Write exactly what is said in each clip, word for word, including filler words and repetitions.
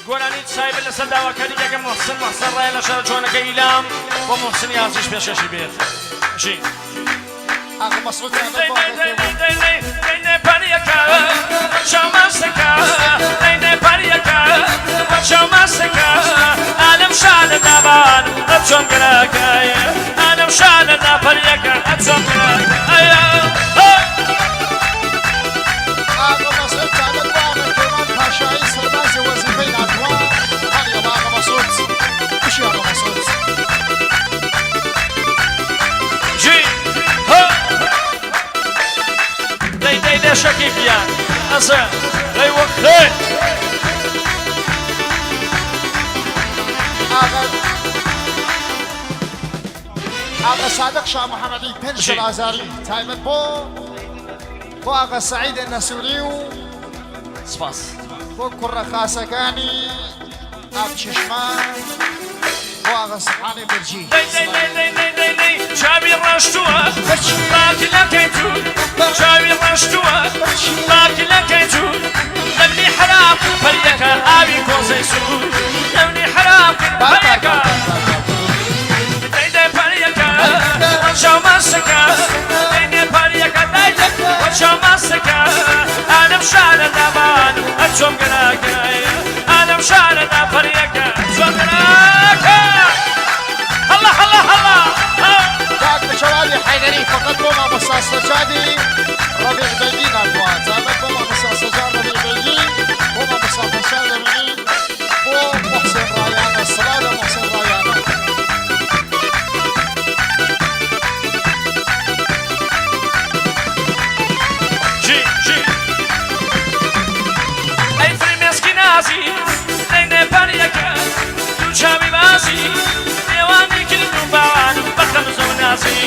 گۆرانی تایبەت لەسەر داواکارییەکەی موحسن، موحسن ڕایە لە شار جوانەکەی ئیلام، بۆ موحسنی ئازیز پێشکەشی بێت. ژین. ئاغا مەسعود. ئاغا مەسعود تایبەت بۆ ئاغا کەیوان پاشایی سەربازی وەزیفەی ناتوان. هەڵیەڵا ئاغا مەسعود. بژی ئاغا مەسعود. ژین. هە. دەی، دەی، دەی، شەکیب گیان. ئەسە. دەی وەک، دەی. ئاغا، ئاغا سادق شا محەمەدی پەنج ژین. گڵ ئازاری. تایبەت بۆ، بۆ ئاغا سەعید نەسوری و سپاس. بۆ کوڕە خاسەکانی ئاب چشمە، بۆ ئاغا سوبحانی برجی. دەی، دەی، دەی، دەی، دەی، دەی، دەی، چاوی ڕاشتووە، هەرچی. باکلەکەی تو، هەرچی. چاوی ڕاشتووە، هەرچی. باکلەکەی تو، لە میحراب پەریەکە ئاوی کۆزەی سوور، لە میحراب پەریەکە. دەی دەی پەریەکە، وەچاو ماسەکە. دەی دەی پەریەکە، دەی دەی وەچاو ماسەکە. ئەنم شارە دابان، ئەچۆم گەراکە. ئەنم شارە دا پەریەکە، ئەچۆم گەراکە. هەڵا، هەڵا، هەڵا. کاک بچەوانی حەیدەری، فەقەت بۆ مامۆستا سەجادی ڕەبیع بەگی ناتوان. تایبەت بۆ مامۆستا سەجاد ڕەبیع بەگی، بۆ مامۆستا سەجاد ڕەبیع. بۆ موحسین ڕایانە، سڵاو لە موحسین ڕایانە. ژین، ژین. ئەی فرمێسکی نازی، دەی دەی پەریەکە، دوو چاوی بازی، مێوانی کردووم باوانم بە خەمزە و نازی،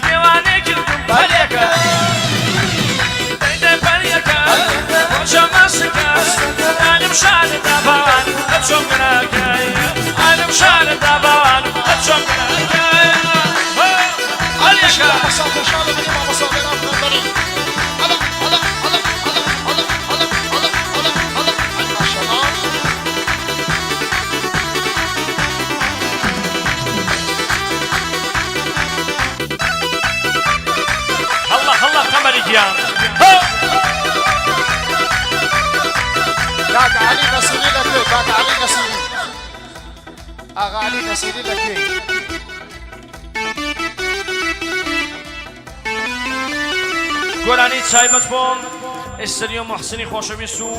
مێوانی کردووم پەریەکە. دەی دەی پەریەکە، وەچاو ماسەکە. ئەنم شارە دابان، ئەچۆم گەراکە. ئەنم شارە دابان، ئەچۆم گەراکە. هۆ، پەریەکە. هەڵا، هەڵا، قەمەری گیان. هۆ! کاکە عەلی نەسیری لە کوێ؟ کاکە عەلی نەسیری. ئاغا عەلی نەسیری لە کوێ؟ گۆرانی تایبەت بۆ ئێستریۆ موحسینی خۆشەویست و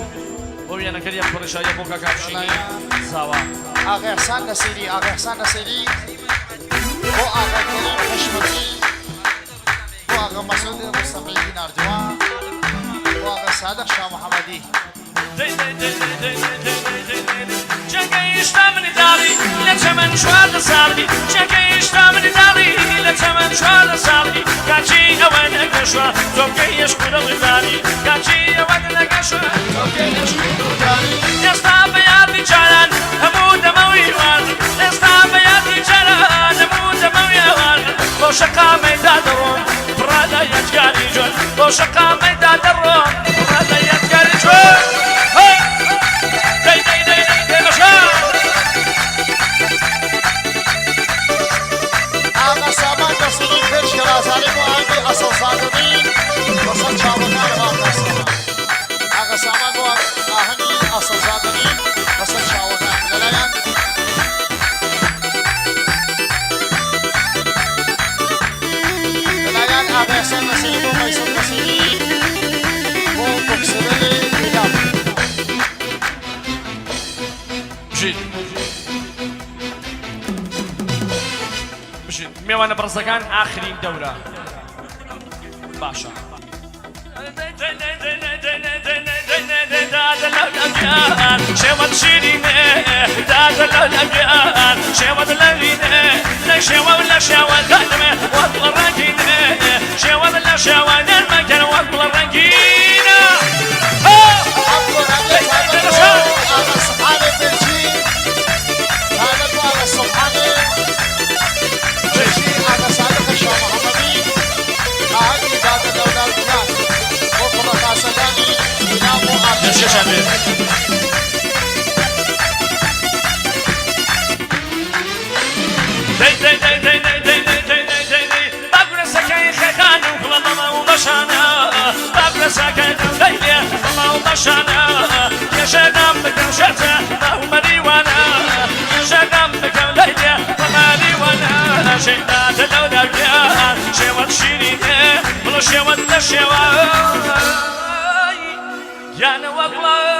بۆ وێنەکەری ئەم پڕیشاییە بۆ کاکە هاشمی زاوا. ئاغا ئیحسان نەسیری، ئاغا ئیحسان نەسیری، بۆ ئاغا کەریم حشمەتی، بۆ ئاغا مەسعود مستەمعی ناردووە، بۆ ئاغا سادق شا محەمەدی. جێگەی ئیشتامنی داڵی، لە چەمەن چواردە ساڵی. جێگەی ئیشتامنی داڵی، لە چەمەن چواردە ساڵی. کاچی ئەوە نەگەشوە، تۆ کەیش کورە وزانی. کاچی ئەوە نەگەشوە، تۆ کەیش کورە وزانی. ئێستا بە یادی جاران، هەموو دەمەوی وان. ئێستا بە یادی جاران، هەموو دەمەوی وان. بۆ شەقامەی دادەڕۆن. پڕە لە یادگاری جوان، بۆ شەقامەی دادەڕۆم، پڕە لە یادگاری جوان. هەی! دەی، دەی، دەی، دەی، دەی، مەشا! ئاغا سامان نەسیری پێنج گەڵ ئازاری بۆ ئاهەنگی ئەسڵ زادەنی، بەسەر چاوەکان ئاغا سامان. ئاغا سامان بۆ ئاهەنگی ئەسڵ زادەنی بەسەر چاوەکان. لەلایەن، لەلایەن ئاغا ئیحسان نەسیری بۆ فەیسەڵ نەسیری بۆ بۆکسەرەی ئیلام. بژیت. بژیت. مێوانە بەڕزەکان، ئاخرین دەورە. باشە. دادە لەو لەگیان، شێوەت شیرینێ، دادە لەو لەگیان، شێوەت لەوینێ، نەی شێوە و لە شێوە دادمێ، وەک ڕەنگینێ، شێوەت لە شێوە نەرمەکەن، وەک ڕەنگینە. هۆ! ئەم گۆرانیە تایبەت بۆ ئاغا سوبحانی برجی، تایبەت بۆ ئاغا سوبحانی برجی، ئاغا سادق شا محەمەدی. ئاهەنگی دادە لەو لەگیان بۆ کوڕە خاسەکانی ئیلام و ئابجەشە.